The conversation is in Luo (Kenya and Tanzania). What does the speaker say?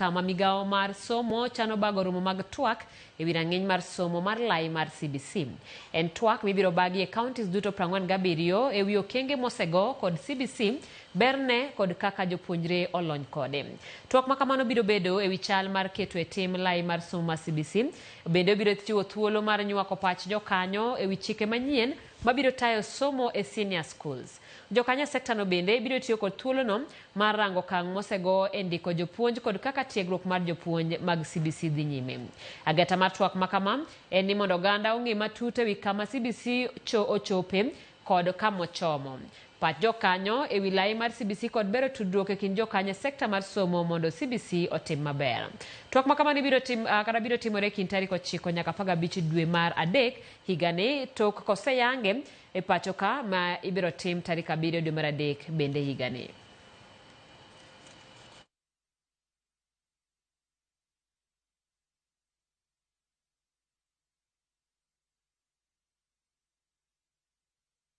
Kama migawo mar somo chano bago romo mag twak e wi rang'iny mar somo mar lai mar CBC. En twak mibiro bagi e counties duto 47 e wi okenge mosego kod CBC, berne kod kaka jopuonjre olony kode. Twak ma kamano biro bedo e wi chal mar keto e tim lai mar somo mar CBC. Bende obiro chiwo thuolo mar nywako pach jokanyo e wi chike manyien mabiro tayo somo e senior schools. Jokanyo e sektano bende biro tiyo kod thuolono mar rango okang' mosego e ndiko jopuonj kod kaka tiegruok mar jopuonj mag CBC dhi nyime. Ageta mar twak ma kama en ni mondo oganda ong'e matut ewi kama CBC cho ochope kod kamochomo. Pach jokanyo ewi lai mar CBC kod bero tudruok e kind jokanyo e sekta mar somo mondo CBC otim maber. Twak ma kamano ibiro tim, kata biro timore e kind tarik 9 nyaka 15 dwe mar adek higani tok koseyange e pacho ka ma ibiro tim tarik 7 dwe mar adek bende higani.